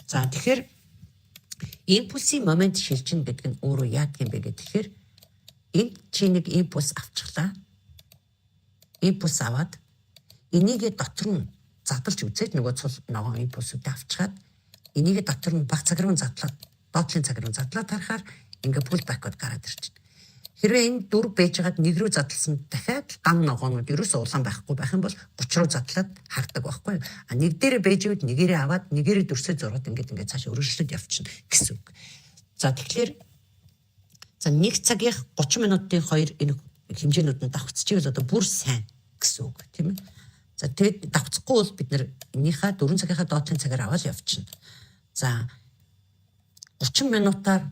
За, тэгэхээр импульсийн момент шилжинэ гэдэг нь өөрөө яадаг юм бэ гэхээр энд чи нэг импульс авчихлаа. Импульс аваад энийгээ дотор нь задлж үзээд, нөгөө цул ногоон импульсүүдээ авчгаад энийгээ дотор нь бага цаг руу задлаад, доотлын цаг руу задлаад харахаар ингээ pull back-ууд гараад ирчихнэ. Хэрвээ энэ дөрв бэжгаад нэг рүү задлсан, дахиад дан ногоонууд ерөөсөө улаан байхгүй байх юм бол 30 руу задлаад хардаг байхгүй юу? А нэг дээр бэжүүд нэгээрээ аваад, нэгээрээ дүрсээ зураад, ингээд ингээд цаашаа өргөжлөд явчихна гэсэн үг. За, тэгэхээр за нэг цагийнх 30 минутын хоёр энэ хэмжээнүүд нь давхцчихвэл одоо бүр сайн гэсэн үг, тийм ээ. За, тэгээд давхцахгүй бол бид нэр энийхээ 4 цагийнхаа доотлын цагаар аваад явчихна. За, 30 минутаар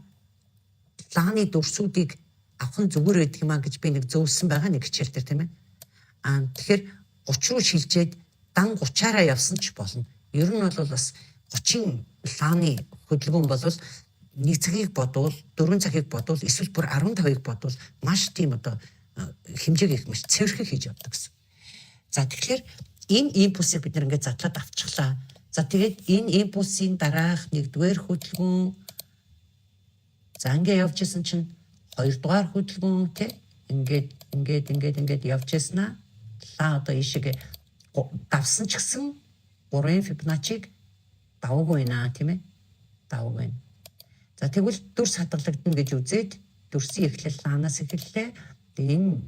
лааны дүрсүүдийг авах нь зүгээр байдаг юм а гэж би нэг зөвлөсөн байгаа нэг хичээл дээр, тийм ээ. Аа, тэгэхээр 30 руу шилжээд дан 30-аараа явсан ч болно. Ер нь бол бас 30-ын лааны хөдөлгөөн бол нэг цагийг бодвол, 4 цагийг бодвол, эсвэл бүр 15-ыг бодвол маш тийм одоо хэмжээг их маш цэвэрхэн хийж явдаг гэсэн. За, тэгэхээр энэ импульсыг бид нэг ингээд задлаад авчихлаа. За, тэгээд энэ импульсийн дараах нэгдүгээр хөдөлгөөн, за, ингээ явж исэн чинь хоёрдугаар хөдөлгөөн, тий, ингээд ингээд ингээд ингээд явж яснаа лаа одоо ийшээ давсан ч гэсэн 3-ын Fibonacci-г даваагүй байна, тийм ээ, даваагүй байна. За, тэгвэл дүрс хадгалагдана гэж үзээд дүрсийн эхлэл лаанаас эхэллээ. Тэгээ энэ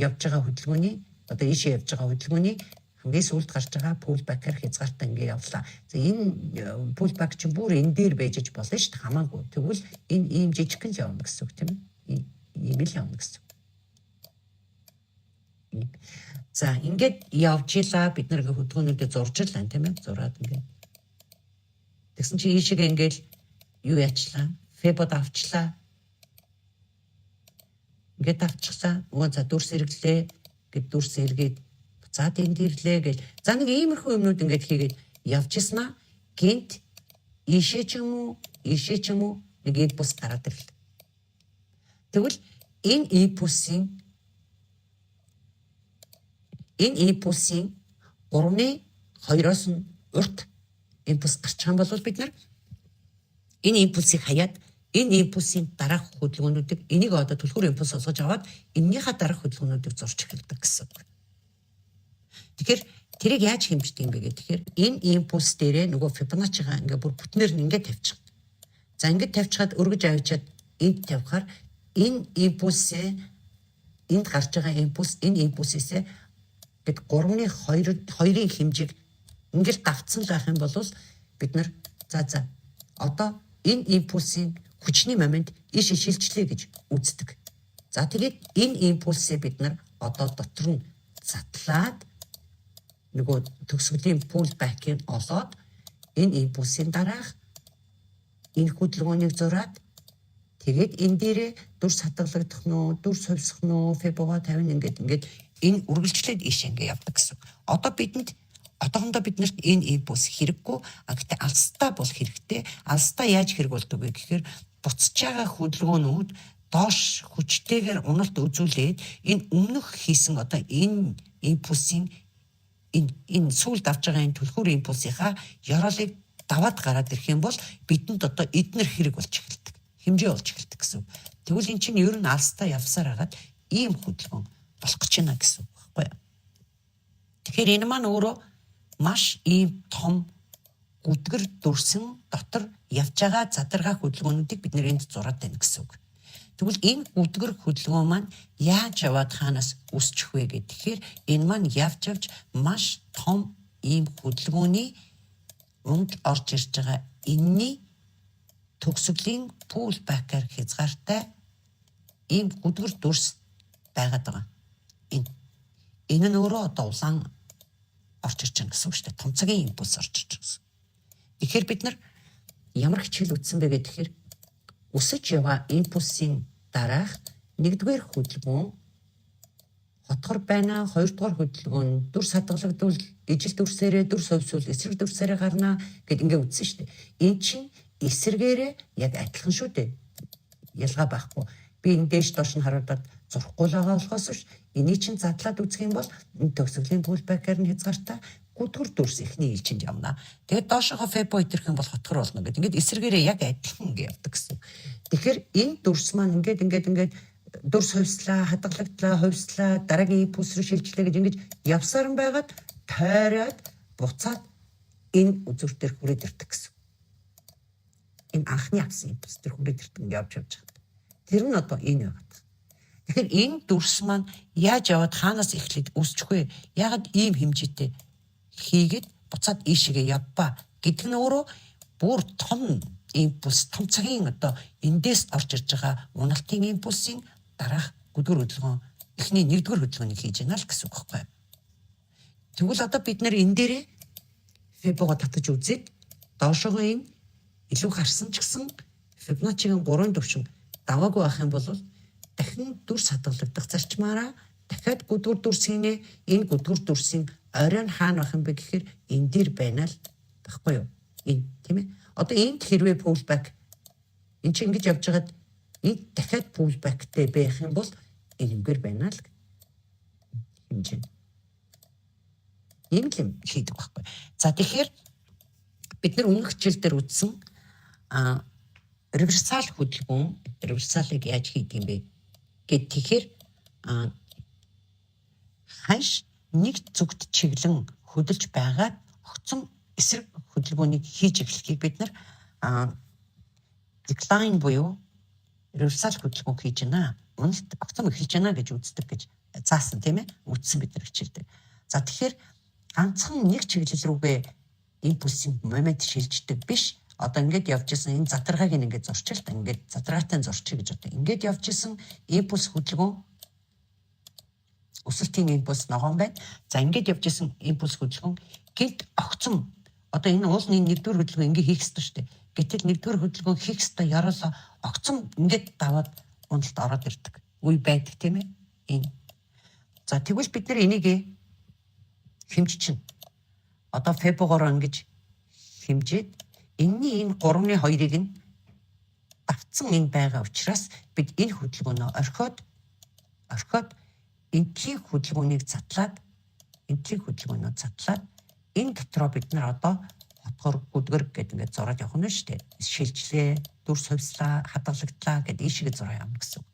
явж байгаа хөдөлгөөний, одоо ийшээ явж байгаа хөдөлгөөний хамгийн сүүлд гарч байгаа pullback-аар хязгаартай ингээ явлаа. За, энэ pullback чинь бүр энэ дээр байж болно шүү дээ, хамаагүй. Тэгвэл энэ ийм жижигхэн л явна гэсэн үг, тийм ээ. Ийм л явна гэсэн үг. За, ингээд явж илаа, бид нар ингээ хөдөлгөөнүүдэд зурж л байна, тийм ээ. Зураад ингээ. Тэгсэн чинь ийшээ ингээл юу яачлаа? Fibo-д авчлаа. Ингээд авчихлаа. Нөгөө за дүрс эргэлээ гэд дүрс эргээд буцаад энд ирлээ гэл. За, нэг иймэрхүү юмнууд ингээд хийгээд явж ирсэн аа. Гинт ийшээ ч юм уу, ийшээ ч юм уу нэг импульс гараад ирлээ. Тэгвэл энэ импульсийн 3-ны 2-оос нь урт импульс гарчих юм бол бид нар энэ импульсийг хаяад энэ импульсийн дараах хөдөлгөөнүүдийг, энийг одоо түлхүүр импульс олгож аваад энэнийхээ дараах хөдөлгөөнүүдийг зурж эхэлдэг гэсэн үг. Тэгэхээр тэрийг яаж хэмждэг юм бэ гэхээр энэ импульс дээрээ нөгөө Fibonacci-га ингээ бүр бүтнээр нь ингээ тавьчих. За, ингээ тавьчихад өргөж авчиад энд тавихаар энэ импульсээ, энд гарч байгаа импульс, энэ импульсээсээ бид 3-ны 2 2-ын хэмжээг ингээл давтсан л байх юм бол бид нар за одоо энэ импульсийн хүчний момент иш шилжлээ гэж үздэг. За, тэгээд энэ импульсээ бид нар одоо дотор нь задлаад нөгөө төгсгөлийн pull back-ийг олоод энэ импульсийн дараах энэ хөдөлгөөнийг зураад, тэгээд энэ дээрээ дүрс хадгалагдах нь уу, дүрс хувьсах нь уу, Fibo-го 50, ингээд ингээд энэ үргэлжлээд ийш ингээ явдаг гэсэн. Одоо бидэнд одоохондоо биднэрт энэ импульс хэрэггүй. А гэхдээ алстаа бол хэрэгтэй. Алстаа яаж хэрэг болдог вэ гэхээр буцаж байгаа хөдөлгөөнүүд доош хүчтэйгээр уналт үзүүлээд энэ өмнөх хийсэн одоо энэ импульсийн, энэ сүүлд авч байгаа энэ түлхүүр импульсийнхаа ёроолыг даваад гараад ирэх юм бол бидэнд одоо эднэр хэрэг болж эхэлдэг. Хэмжээ болж эхэлдэг гэсэн. Тэгвэл эн чинь ер нь алстаа явсаар хагаад ийм хөдөлгөөн болох гэж байна гэсэн үг байхгүй юу? Тэгэхээр энэ маань өөрөө маш ийм том гүдгэр дүрсэн дотор явж байгаа задаргаа хөдөлгөөнүүдийг бид нэр энд зураад байна гэсэн үг. Тэгвэл энэ гүдгэр хөдөлгөөн маань яаж яваад хаанаас өсчих вэ гэхээр энэ маань явж явж маш том ийм хөдөлгөөний унд орж ирж байгаа энэний төгсгөлийн pull back-аар хязгаартай ийм гүдгэр дүрс байгаад байгаа. Энэ нь өөрөө одоо улаан орж ирж байгаа гэсэн үг шүү дээ. Том цагийн импульс орж ирж байгаа гэсэн. Тэгэхээр бид нар ямар хичээл үзсэн бэ гэхээр өсөж яваа импульсийн дараах нэгдүгээр хөдөлгөөн хотгор байна. Хоёрдугаар хөдөлгөөн дүрс хадгалагдвал ижил дүрсээрээ дүрс хувьсвал эсрэг дүрсээрээ гарна гэд ингээ үзсэн шүү дээ. Эн чинь эсрэгээрээ яг адилхан шүү дээ. Ялгаа байхгүй. Би энэ дээш доош нь харагдаад зурхгүй л байгаа болохоос биш. Энийг чинь задлаад үзэх юм бол энэ төгсгөлийн pullback-аар нь хязгаартай Гүдгэр дүрс эхний ээлжинд явна. Тэгээд доошогоо Fibo идэрх юм бол хотгор болно гэдэг. Ингээд эсрэгээрээ яг адилхан ингээд явдаг гэсэн. Тэгэхээр энэ дүрс маань ингээд ингээд ингээд дүрс хувьслаа, хадгалагдлаа, хувьслаа, дараагийн импульс рүү шилжлээ гэж ингэж явсаар нь байгаад тойроод буцаад энэ үзүүр дээр хүрээд ирдэг гэсэн. Энэ анхны авсан импульс дээр хүрээд ирдэг, ингээд явж явж байгаа. Тэр нь одоо энэ байгаа. Тэгэхээр энэ дүрс маань яаж яваад хаанаас эхлээд үүсчих вэ? Яагаад ийм хэмжээтэй хийгээд буцаад ийшээгээ явбаа гэдэг нь өөрөө бүр том импульс, том цагийн одоо эндээс орж ирж байгаа уналтын импульсийн дараах гүдгэр хөдөлгөөн, эхний нэгдүгээр хөдөлгөөнийг хийж байна л гэсэн үг байхгүй юу? Тэгвэл одоо бид нэр энэ дээрээ Fibo-го татаж үзээд доошогоо энэ илүү харсан ч гэсэн Fibonacci-гийн 3 төвшин даваагүй байх юм бол дахин дүрс хадгалагдах зарчмаараа дахиад гүдгэр дүрс хийнэ. Энэ гүдгэр дүрсийн оройн хаана байх юм бэ гэхээр энэ дээр байна л байхгүй юу? Энэ, тийм ээ. Одоо энд хэрвээ pullback энэ чинь ингэж явж байгаад энэ дахиад pullback-тэй байх юм бол энэ юмгээр байна л хэмжээ. Ийм л юм хийдэг байхгүй. За, тэгэхээр бид нар өмнөх хичээл дээр үзсэн reversal хөдөлгөөн, reversal ыг яаж хийдэг юм бэ гэд, тэгэхээр ханш нэг зүгт чиглэн хөдөлж байгаад огцом эсрэг хөдөлгөөнийг хийж эхлэхийг бид нар decline буюу reversal хөдөлгөөн хийж байна. Уналт огцом эхэлж байна гэж үздэг гэж заасан, тийм ээ. Үзсэн бид нар хичээлдэг. За, тэгэхээр ганцхан нэг чиглэл рүүгээ импульсийн момент шилждэг биш. Одоо ингээд явж исэн энэ задаргааг ингээд зурчил та, ингээд задаргаатай зурчих гэж, одоо ингээд явж исэн импульс хөдөлгөөн, өсөлтийн импульс ногоон байна. За, ингээд явж исэн импульс хөдөлгөөн гэнэт огцом одоо энэ уулны нэгдүгээр хөдөлгөөн ингээ хийх ёстой шүү дээ. Гэтэл нэгдүгээр хөдөлгөөн хийх ёстой ёроолоо огцом ингээд даваад уналт ороод ирдэг үе байдаг, тийм ээ. Энэ. За, тэгвэл бид нар энийг хэмжиж чинь. Одоо Fibo-гоор ингэж хэмжээд энэний энэ 3-ны 2-ыг нь давцсан энэ байгаа учраас бид энэ хөдөлгөөнөө орхиод орхиод энтхийн хөдөлгөөнийг задлаад энэ дотроо бид нар одоо хотгор гүдгэр гэдэг ингээд зураад явах нь шүү дээ. Шилжлээ, дүрс хувьслаа, хадгалагдлаа гэдэг ийшээ зураа явна гэсэн үг.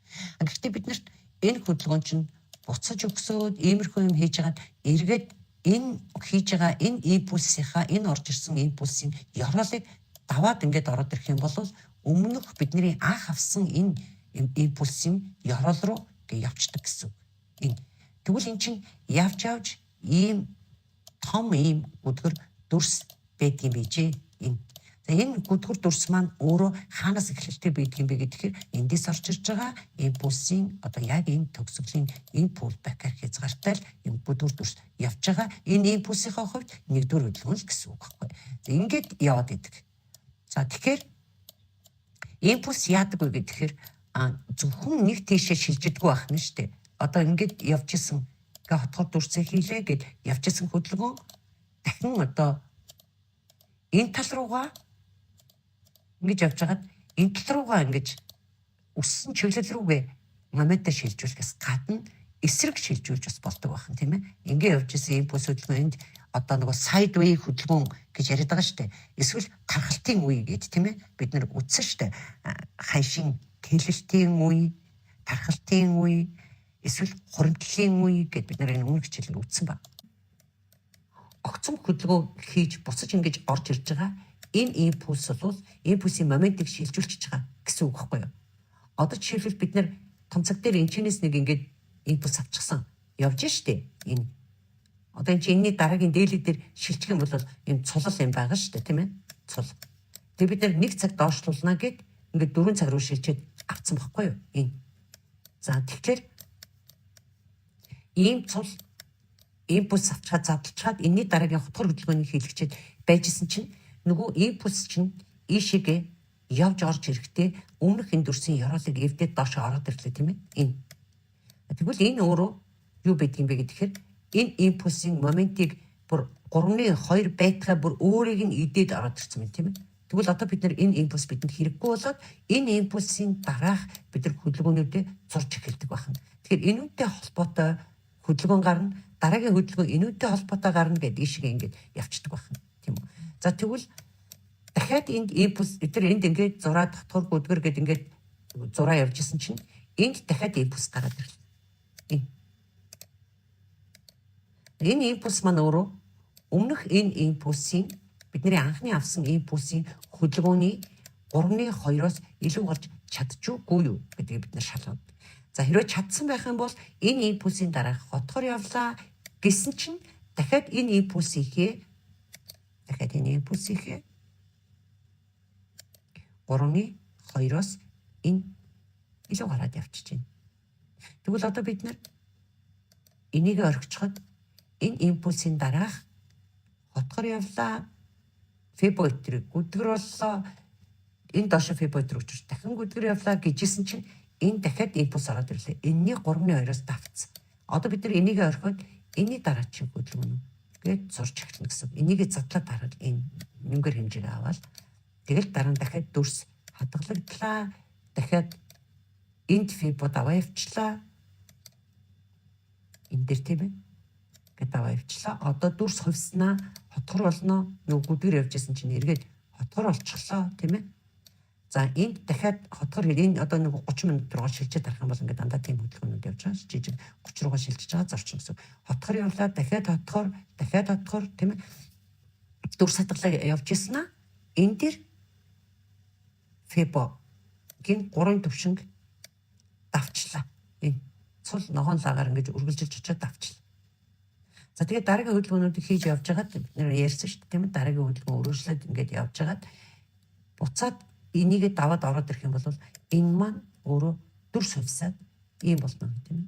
Гэхдээ бид нарт энэ хөдөлгөөн чинь буцаж өгсөөд иймэрхүү юм хийж хагаад эргээд энэ хийж байгаа энэ импульсийнхаа, энэ орж ирсэн импульсийн ёроолыг даваад ингээд ороод ирэх юм бол өмнөх бидний анх авсан энэ импульсийн ёроол руу ингээ явцдаг гэсэн үг. Энэ. Тэгвэл эн чинь явж явж ийм том ийм гүдгэр дүрс байдгийн байжээ. Энэ. За, энэ гүдгэр дүрс маань өөрөө хаанаас эхлэлтэй байдаг юм бэ гэхээр эндээс орж ирж байгаа импульсийн одоо яг энэ төгсгөлийн энэ pullback-аар хязгаартай л энэ гүдгэр дүрс явж байгаа. Энэ импульсийнхаа хувьд нэгдүгээр хөдөлгөөн л гэсэн үг байхгүй. Ингээд яваад идэг. За, тэгэхээр импульс яадаг вэ гэхээр зөвхөн нэг тийшээ шилжидэггүй байх нь шүү дээ. Одоо ингээд явж исэн ингээ хотгор дүрсээ хийлээ гэд явж исэн хөдөлгөөн дахин одоо энэ тал руугаа ингэж явж хагаад энэ тал руугаа ингэж өссөн чиглэл рүүгээ моментаа шилжүүлэхээс гадна эсрэг шилжүүлж бас болдог байх нь, тийм ээ. Ингээ явж исэн импульс хөдөлгөөн энд одоо нөгөө sideway хөдөлгөөн гэж яриад байгаа шүү дээ. Эсвэл тархалтын үе гэж, тийм ээ. Бид нар үзсэн шүү дээ. Ханшийн тэлэлтийн үе, тархалтын үе, эсвэл хуримтлалын үе гэд бид нар энэ өмнөх хичээлээр үзсэн ба. Огцом хөдөлгөөн хийж буцаж ингэж орж ирж байгаа энэ импульс бол импульсийн моментыг шилжүүлчихэж байгаа гэсэн үг байхгүй юу? Одоо жишээлбэл бид нар том цаг дээр энэ чинээс нэг ингээд импульс авчихсан явж штэ энэ. Одоо энэ чинь энэний дараагийн daily дээр шилжих юм бол юм цулал юм байгаа штэ, тийм ээ? Цул. Тэгээ бид нар нэг цаг доошлуулна гэд ингээд 4 цаг руу шилжээд авцсан байхгүй юу? Энэ. За, тэгэхээр ийм цул импульс авчгаад задлчаад энэний дараагийн хотгор хөдөлгөөнийг хийлгчээд байжсэн чинь нөгөө импульс чинь ийшээгээ явж орж ирэхдээ өмнөх энэ дүрсийн ёроолыг эвдээд доош ороод ирлээ, тийм ээ. Энэ. Тэгвэл энэ өөрөө юу байдаг юм бэ гэхээр энэ импульсийн моментыг бүр 3-ны 2 байтгаа бүр өөрийг нь идээд ороод ирсэн байна, тийм ээ. Тэгвэл одоо бид нар энэ импульс бидэнд хэрэггүй болоод энэ импульсийн дараах бид нар хөдөлгөөнүүдээ зурж эхэлдэг байна. Тэгэхээр энэ үүнтэй холбоотой хөдөлгөөн гарна. Дараагийн хөдөлгөөн энүүтэй холбоотой гарна гэдэг шиг ингээд явцдаг байна. Тийм үү. За, тэгвэл дахиад энд импульс тэр энд ингээд зураа дотгор гүдгэр гэд ингээд зураа явж исэн чинь энд дахиад импульс гараад ирлээ. Энэ. Энэ импульс маань өөрөө өмнөх энэ импульсийн, бидний анхны авсан импульсийн хөдөлгөөний 3-ны 2-оос илүү гарч чадчихгүй юу гэдгийг бид нар шалгана. За, хэрвээ чадсан байх юм бол энэ импульсийн дараах хотгор явлаа гэсэн чинь дахиад энэ импульсийнхээ 3-ны 2-оос энэ илүү гараад явчихж байна. Тэгвэл одоо бид нар энийг орхичход энэ импульсийн дараах хотгор явлаа. Fibo этрэг гүдгэр боллоо. Энэ доошо Fibo этрэг учирч дахин гүдгэр явлаа гэжсэн чинь энэ дахиад импульс ороод ирлээ. Энэний 3-ны 2-оос давцсан. Одоо бид нар энийг орхиод энэний дараа чинь хөдөлгөөн гээд зурж эхэлнэ гэсэн. Энийг задлаад хараад энэ нэмгэр хэмжээг аваад тэгэл дараа нь дахиад дүрс хадгалагдлаа. Дахиад энд Fibo даваа явчлаа. Энэ дээр, тийм ээ, гэд даваа явчлаа. Одоо дүрс хувьснаа хотгор болно. Нөгөө гүдгэр явж исэн чинь эргээд хотгор болчихлоо, тийм ээ. За, энд дахиад хотгор, энэ одоо нэг 30 минут руугаа шилжиж дарах юм бол ингээд дандаа тийм хөдөлгөөнүүд явж байгаа. Жижиг 30 руугаа шилжиж байгаа зорчин гэсэн. Хотгор явлаа, дахиад хотгор, дахиад хотгор, тийм ээ. Дүрс хадгалаа явж исэн аа. Энэ дэр Fibo-гийн 3 төвшинг давчлаа. Энэ цул ногоон лагаар ингэж үргэлжилж очиод давчлаа. За, тэгээд дараагийн хөдөлгөөнүүдийг хийж явж байгаад бид нэр ярьсан шүү дээ, тийм ээ. Дараагийн хөдөлгөөн өргөжлөөд ингээд явж байгаад буцаад энийгээ даваад ороод ирэх юм бол энэ маань өөрөө дүрс хувьсаад ийм болно, тийм ээ.